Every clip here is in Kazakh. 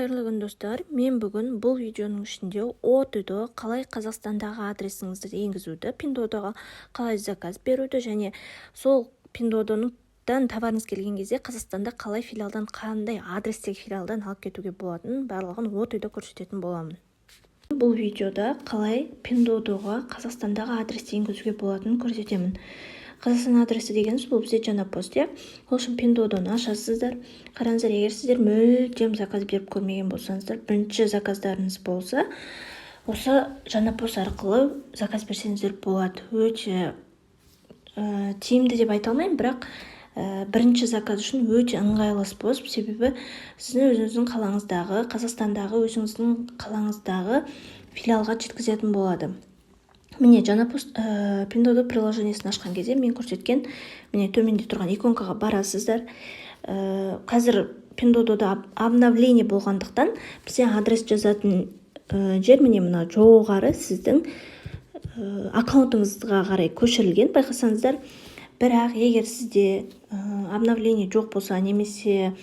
Қайырлы күн, достар! Мен бүгін бұл видеоның ішінде от и до қалай Қазақстандағы адресіңізді енгізуді, Пиндуодуоға қалай заказ беруді және сол Пиндуодуодан товарыңыз келген кезде Қазақстанда қалай филиалдан, қандай адрестегі филиалдан алып кетуге болатынын, барлығын от и до көрсететін боламын. Бұл видеода қалай Пиндуодуоға Қазақстандағы адресті енгізуге болатынын көрсетемін. Қазақстан адресі дегеніміз бұл бізде Жаңа пост, иә. Ол үшін Пиндуодуоны ашасыздар. Қараңыздар, егер сіздер мүлдем заказ беріп көрмеген болсаңыздар, бірінші заказдарыңыз болса, осы Жаңа пост арқылы заказ берсеңіздер болады. Өте тиімді деп айта алмаймын, бірақ бірінші заказ үшін өте ыңғайлы способ, себебі сіздің өзіңіздің қалаңыздағы, Қазақстандағы өзіңіздің қалаңыздағы филиалға жеткізетін болады. Міне, Жаңа пост Пиндуодуо приложениесін ашқан кезде мен көрсеткен, міне, төменде тұрған иконкаға барасыздар. Қазір Пиндуодуода обновление болғандықтан, бізде адрес жазатын жер, міне, мына жоғары сіздің аккаунтыңызға қарай көшірілген, байқасаңыздар. Бірақ егер сізде обновление жоқ болса немесе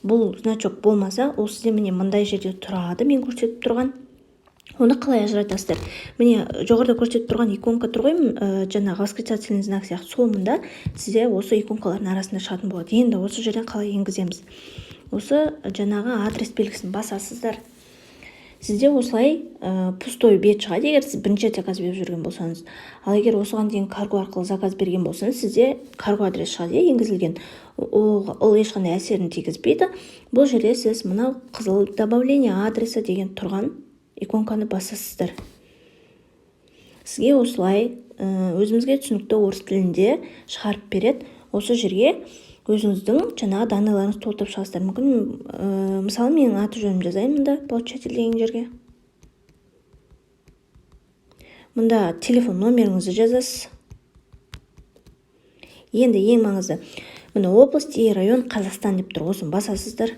бұл значок болмаса, ол сізде, міне, мындай жерде тұрады, мен көрсетіп тұрған. Оны қалай ажыратасыздар? Міне, жоғарыда көрсетіп тұрған иконка тұр ғой, жаңағы восклицательный знак сияқты, сол мында сізде осы иконкалардың арасында шығатын болады. Енді осы жерден қалай енгіземіз? Осы жаңағы адрес белгісін басасыздар. Сізде осылай пустой бет шығады, егер сіз бірінші рет заказ беріп жүрген болсаңыз. Ал егер осыған дейін карго арқылы заказ берген болсаңыз, сізде карго адрес шығады, иә, енгізілген. Ол ешқандай әсерін тигізбейді. Бұл жерде сіз мынау қызыл «Добавление адреса» деген тұрған иконканы басасыздар. Сізге осылай өзімізге түсінікті орыс тілінде шығарып береді. Осы жерге өзіңіздің жаңағы данныйларыңызды толтырып шығасыздар. Мүмкін, мысалы, менің аты жөнімді жазайын мында, «Получатель» деген жерге. Мында телефон номеріңізді жазасыз. Енді ең маңызды, міне, «Область и район Казахстан» деп тұр, осыны басасыздар.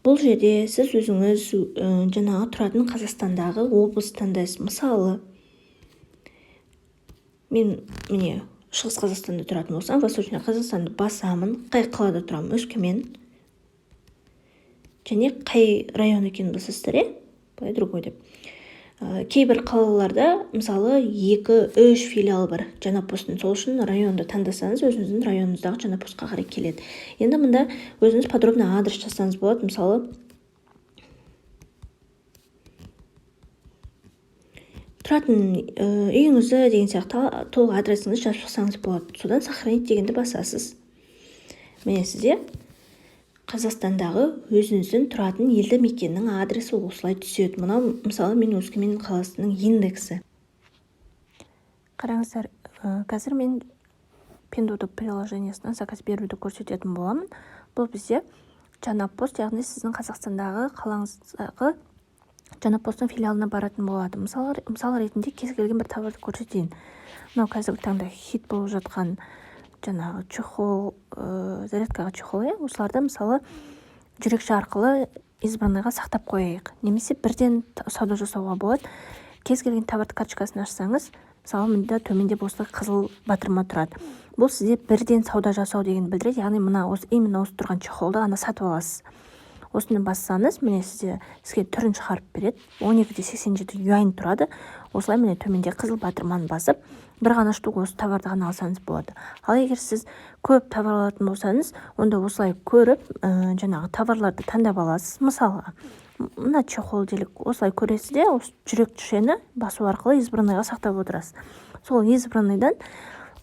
Бұл жерде сіз өзіңіз жаңағы тұратын Қазақстандағы облыс таңдайсыз. Мысалы, мен, міне, Шығыс Қазақстанда тұратын болсам, Восточный Қазақстанды басамын. Қай қалада тұрамын? Өскемен. Және қай район екенін басасыздар, иә, былай «Другой» деп. Кейбір қалаларда, мысалы, екі үш филиал бар Жаңа посттың. Сол үшін районды таңдасаңыз, өзіңіздің районыңыздағы Жаңа постқа қарай келеді. Енді мында өзіңіз подробно адрес жазсаңыз болады. Мысалы, тұратын үйіңізді деген сияқты толық адресіңізді жазып шықсаңыз болады. Содан «Сохранить» дегенді басасыз. Міне, сізде Қазақстандағы өзіңіздің тұратын елді мекеннің адресі осылай түседі. Мынау, мысалы, мен Өскемен қаласының индексі. Қараңыздар, қазір мен Пиндуодуо приложениесінен заказ беруді көрсететін боламын. Бұл бізде Жаңа пост, яғни сіздің Қазақстандағы қалаңыздағы Жаңа посттың филиалына баратын болады. Мысал ретінде кез келген бір товарды көрсетейін. Мынау қазіргі таңда хит болып жатқан жаңағы чехол, зарядкаға чехол, иә. Осыларды, мысалы, жүрекше арқылы избранныйға сақтап қояйық немесе бірден сауда жасауға болады. Кез келген товарды карточкасын ашсаңыз, мысалы, мында төменде осылай қызыл батырма тұрады. Бұл сізде бірден сауда жасау дегенді білдіреді, яғни мына осы, именно осы тұрған чехолды ғана сатып аласыз. Осыны бассаңыз, міне, сізге түрін шығарып береді. 12,87 юань тұрады. Осылай, міне, төменде қызыл батырманы басып, бір ғана штук осы товарды ғана алсаңыз болады. Ал егер сіз көп товар алатын болсаңыз, онда осылай көріп, жаңағы товарларды таңдап аласыз. Мысалға, мына чехол делік. Осылай көресіз де, осы жүрекшені басу арқылы избранныйға сақтап отырасыз. Сол избранныйдан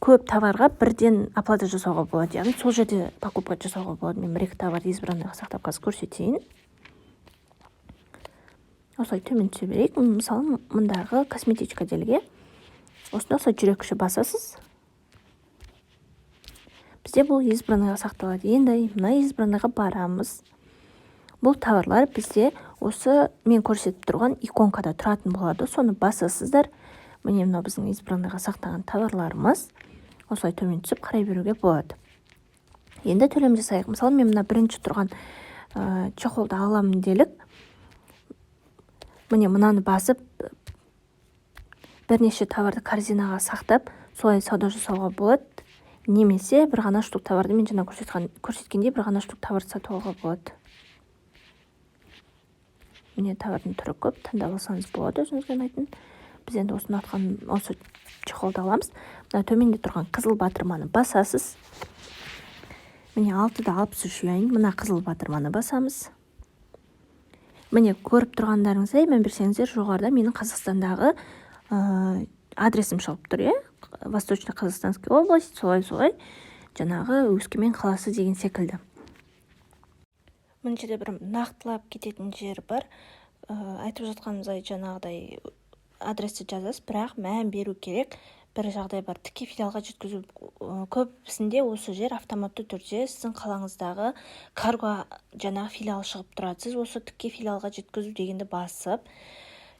көп товарға бірден оплата жасауға болады, яғни сол жерде покупка жасауға болады. Мен бір екі товарды избранныйға сақтап, қазір көрсетейін. Осылай төмен түсе берейік. Мысалы, мындағы косметичка делік, иә. Осында осылай жүрекше басасыз. Бізде бұл избранныйға сақталады. Енді мына избранныйға барамыз. Бұл товарлар бізде осы мен көрсетіп тұрған иконкада тұратын болады. Соны басасыздар. Міне, мынау біздің избранныйға сақтаған товарларымыз. Осылай төмен түсіп қарай беруге болады. Енді төлем жасайық. Мысалы, мен мына бірінші тұрған чехолды аламын делік. Міне, мынаны басып, бірнеше товарды корзинаға сақтап, солай сауда жасауға болады. Немесе бір ғана штук товарды, мен жаңа көрсеткендей, бір ғана штук товарды сатып алуға болады. Міне, товардың түрі көп, таңдап алсаңыз болады өзіңізге ұнайтын. Біз енді осы ұнатқан осы чехолды аламыз. Мына төменде тұрған қызыл батырманы басасыз. Міне, 6,63 юань. Мына қызыл батырманы басамыз. Міне, көріп тұрғандарыңыздай, мән берсеңіздер, жоғарыда менің Қазақстандағы адресім шығып тұр, иә, Восточно-Казахстанская область, солай солай, жаңағы Өскемен қаласы деген секілді. Мына жерде бір нақтылап кететін жер бар. Айтып жатқанымыздай, жаңағыдай адресті жазасыз, бірақ мән беру керек бір жағдай бар: тіке филиалға жеткізу. Көбісінде осы жер автоматты түрде сіздің қалаңыздағы карго жаңағы филиал шығып тұрады. Сіз осы тіке филиалға жеткізу дегенді басып,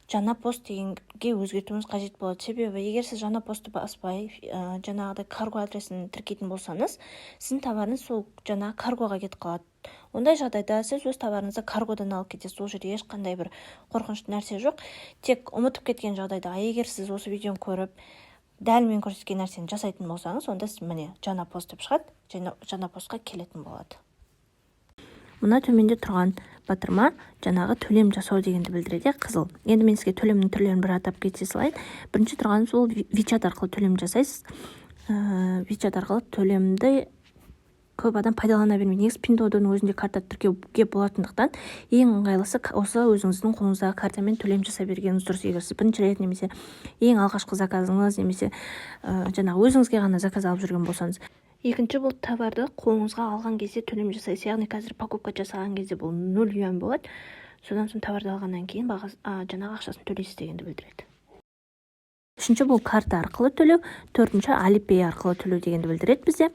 Жаңа пост дегенге өзгертуіңіз қажет болады. Себебі егер сіз Жаңа постты баспай, жаңағыдай карго адресін тіркейтін болсаңыз, сіздің товарыңыз сол жаңағы каргоға кетіп қалады. Ондай жағдайда сіз өз товарыңызды каргодан алып кетесіз. Ол жерде ешқандай бір қорқынышты нәрсе жоқ, тек ұмытып кеткен жағдайда. А егер сіз осы видеоны көріп, дәл мен көрсеткен нәрсені жасайтын болсаңыз, онда сіз, міне, Жаңа пост деп шығады және Жаңа постқа келетін болады. Мына төменде тұрған батырма жаңағы төлем жасау дегенді білдіреді, қызыл. Енді мен сізге төлемнің түрлерін бір атап кете салайын. Бірінші тұрғаны сол WeChat арқылы төлем жасайсыз. WeChat арқылы төлемді көп адам пайдалана бермейді. Негізі Пиндуодуоның өзінде карта тіркеуге болатындықтан, ең ыңғайлысы осы өзіңіздің қолыңыздағы картамен төлем жасай бергеніңіз дұрыс, егер сіз бірінші рет немесе ең алғашқы заказыңыз немесе жаңағы өзіңізге ғана заказ алып жүрген болсаңыз. Екінші, бұл товарды қолыңызға алған кезде төлем жасайсыз, яғни қазір покупка жасаған кезде бұл 0 юань болады, содан соң товарды алғаннан кейін бағасы, жаңағы ақшасын төлейсіз дегенді білдіреді. Үшінші, бұл карта арқылы төлеу. Төртінші, Alipay арқылы төлеу дегенді білдіреді бізде.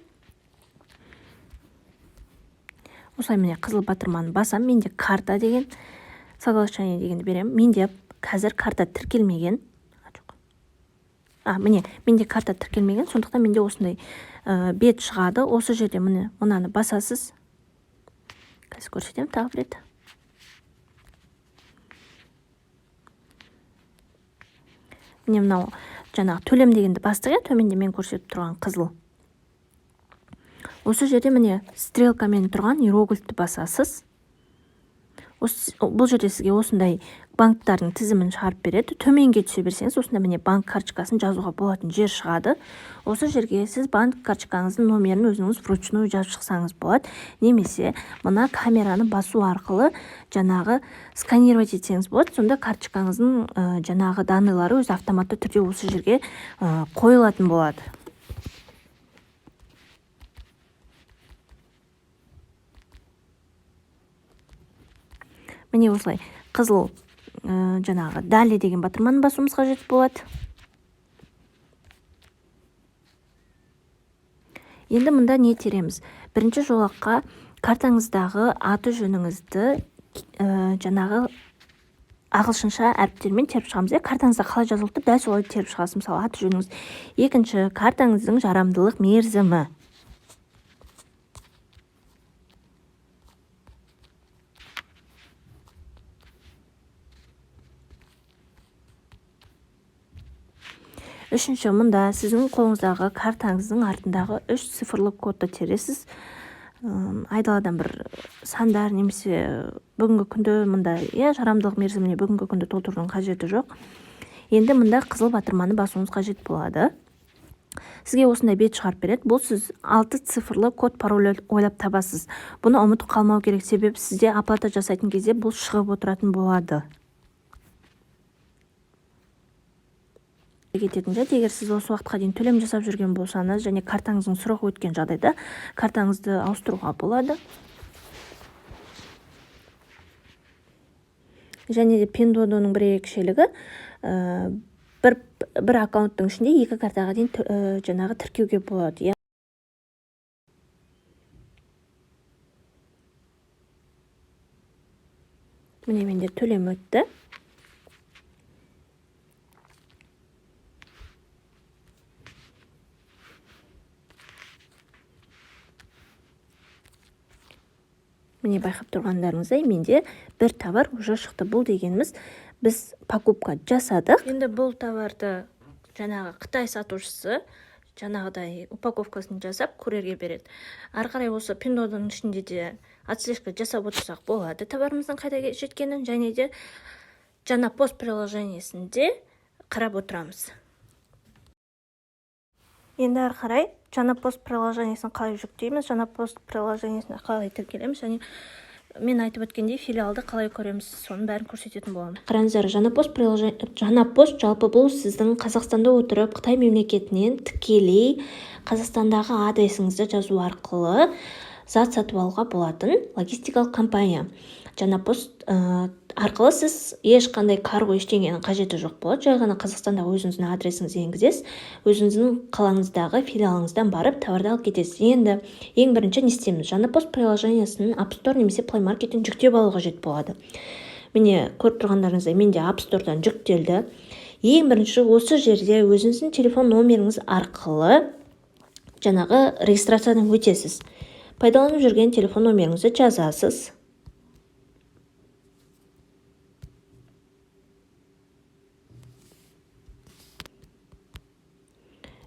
Осылай, міне, қызыл батырманы басамын. Менде карта деген, соглашение дегенді беремін. Менде қазір карта тіркелмеген. Жоқ, міне, менде карта тіркелмеген, сондықтан менде осындай бет шығады. Осы жерде, міне, мынаны басасыз. Қазір көрсетемін тағы бір рет. Міне, мынау жаңағы төлем дегенді бастық, иә, төменде мен көрсетіп тұрған қызыл. Осы жерде, міне, стрелкамен тұрған иероглифті басасыз. Осы, бұл жерде сізге осындай банктардың тізімін шығарып береді. Төменге түсе берсеңіз, осында, міне, банк карточкасын жазуға болатын жер шығады. Осы жерге сіз банк карточкаңыздың номерін өзіңіз вручную жазып шықсаңыз болады немесе мына камераны басу арқылы жаңағы сканировать етсеңіз болады. Сонда карточкаңыздың жаңағы данныйлары өзі автоматты түрде осы жерге қойылатын болады. Міне, осылай қызыл жаңағы далее деген батырманы басуымыз қажет болады. Енді мында не тереміз? Бірінші жолаққа картаңыздағы аты жөніңізді жаңағы ағылшынша әріптермен теріп шығамыз, иә. Картаңызда қалай жазылып тұр, дәл солай теріп шығасыз, мысалы, аты жөніңіз. Екінші, картаңыздың жарамдылық мерзімі. Үшінші, мұнда сіздің қолыңыздағы картаңыздың артындағы үш цифрлы кодты тересіз. Айдаладан бір сандар немесе бүгінгі күнді мұнда, иә, жарамдылық мерзіміне бүгінгі күнді толтырудың қажеті жоқ. Енді мұнда қызыл батырманы басуыңыз қажет болады. Сізге осындай бет шығарып береді. Бұл сіз алты цифрлы код, пароль ойлап табасыз. Бұны ұмытып қалмау керек, себебі сізде оплата жасайтын кезде бұл шығып отыратын болады. Кететін жайт: егер сіз осы уақытқа дейін төлем жасап жүрген болсаңыз және картаңыздың срогы өткен жағдайда, картаңызды ауыстыруға болады. Және де Пиндуодуоның бір ерекшелігі, бір аккаунттың ішінде екі картаға дейін жаңағы тіркеуге болады, иә. Міне, менде төлем өтті. Міне, байқап тұрғандарыңыздай, менде бір товар уже шықты. Бұл дегеніміз, біз покупка жасадық. Енді бұл товарды жаңағы қытай сатушысы Жаңағыдай упаковкасын жасап, курьерге береді. Ары қарай осы Пиндуодуоның ішінде де отслежка жасап отырсақ болады товарымыздың қайда жеткенін, және де Жаңа Пост приложениесінде қарап отырамыз. Енді ары қарай Жаңа Пост приложениесін қалай жүктейміз, Жаңа Пост приложениесіне қалай тіркелеміз және мен айтып өткендей филиалды қалай көреміз, соның бәрін көрсететін боламын. Қараңыздар, Жаңа Пост приложение, Жаңа Пост жалпы бұл сіздің Қазақстанда отырып, Қытай мемлекетінен тікелей Қазақстандағы адресіңізді жазу арқылы зат сатып алуға болатын логистикалық компания. Жаңа Пост арқылы сіз ешқандай карго, ештеңенің қажеті жоқ болады. Жай ғана Қазақстандағы өзіңіздің адресіңізді енгізесіз, өзіңіздің қалаңыздағы филиалыңыздан барып, товарды алып кетесіз. Енді ең бірінші не істейміз? Жаңа Пост приложениесін App Store немесе Play Markеттен жүктеп алу қажет болады. Міне, көріп тұрғандарыңыздай, менде App Store'дан жүктелді. Ең бірінші осы жерде өзіңіздің телефон номеріңіз арқылы жаңағы регистрациядан өтесіз. Пайдаланып жүрген телефон номеріңізді жазасыз.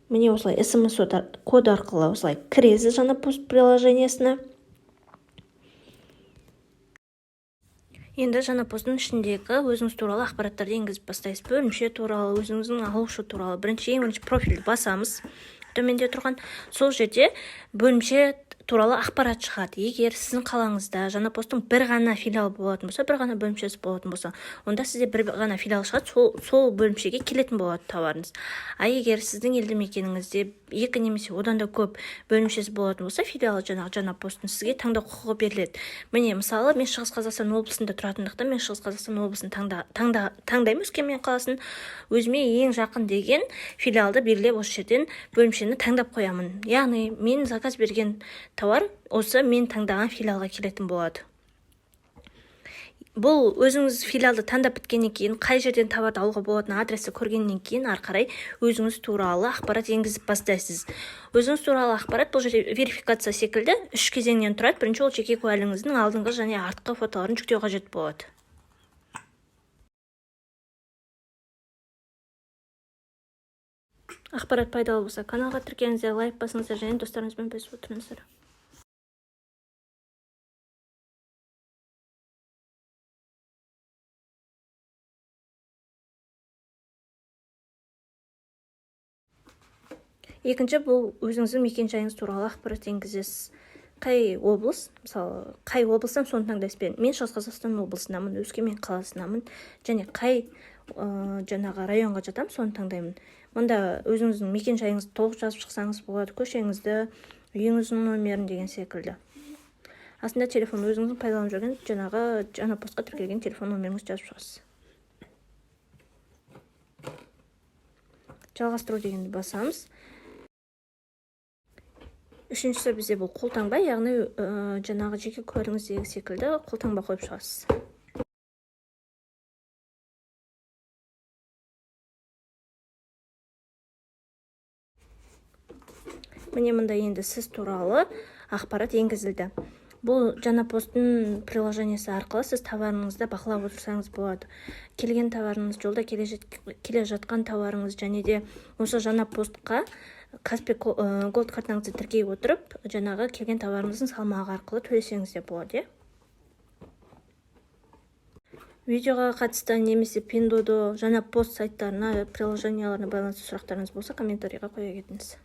Міне, осылай СМС код арқылы осылай кіресіз Жаңа Пост приложениесіне. Енді Жаңа Посттың ішіндегі өзіңіз туралы ақпараттарды енгізіп бастайсыз: бөлімше туралы, өзіңіздің алушы туралы. Бірінші, ең бірінші профильді басамыз төменде тұрған. Сол жерде бөлімше туралы ақпарат шығады. Егер сіздің қалаңызда Жаңа Посттың бір ғана филиалы болатын болса, бір ғана бөлімшесі болатын болса, онда сізде бір ғана филиал шығады, сол бөлімшеге келетін болады товарыңыз. А егер сіздің елді мекеніңізде екі немесе одан да көп бөлімшесі болатын болса филиалы жаңағы Жаңа Посттың, сізге таңдау құқығы беріледі. Міне, мысалы, мен Шығыс Қазақстан облысында тұратындықтан, мен Шығыс Қазақстан облысын таңдаймын, Өскемен қаласын. Өзіме ең жақын деген филиалды белгілеп, осы жерден бөлімшені таңдап қоямын. Яғни мен заказ берген тауар осы мен таңдаған филиалға келетін болады. Бұл өзіңіз филиалды таңдап біткеннен кейін, қай жерден товарды алуға болатын адресті көргеннен кейін, ары қарай өзіңіз туралы ақпарат енгізіп бастайсыз. Өзіңіз туралы ақпарат бұл жерде верификация секілді үш кезеңнен тұрады. Бірінші, ол жеке куәлігіңіздің алдыңғы және артқы фотоларын жүктеу қажет болады. Ақпарат пайдалы болса, каналға тіркеліңіздер, лайк басыңыздар және достарыңызбен бөлісіп отырыңыздар. Екінші, бұл өзіңіздің мекен жайыңыз туралы ақпарат енгізесіз. Қай облыс, мысалы, қай облыстан, соны таңдайсыз. Мен Шығыс Қазақстан облысындамын, Өскемен қаласындамын және қай жаңағы районға жатамын, соны таңдаймын. Мұнда өзіңіздің мекен жайыңызды толық жазып шықсаңыз болады: көшеңізді, үйіңіздің номерін деген секілді. Астында телефон, өзіңіздің пайдаланып жүрген жаңағы Жаңа Постқа тіркелген телефон номеріңізді жазып шығасыз. Жалғастыру дегенді басамыз. Үшіншісі бізде бұл қолтаңба, яғни жаңағы жеке куәлігіңіздегі секілді қолтаңба қойып шығасыз. Міне, мында енді сіз туралы ақпарат енгізілді. Бұл Жаңа Посттың приложениесі арқылы сіз товарыңызды бақылап отырсаңыз болады: келген товарыңыз, жолда келе жатқан товарыңыз. Және де осы Жаңа Постқа Каспи Голд картаңызды тіркей отырып, жаңағы келген товарыңыздың салмағы арқылы төлесеңіз де болады, иә. Видеоға қатысты немесе Пиндуодуо, Жаңа Пост сайттарына, приложенияларына байланысты сұрақтарыңыз болса, комментарийға қоя кетіңіз.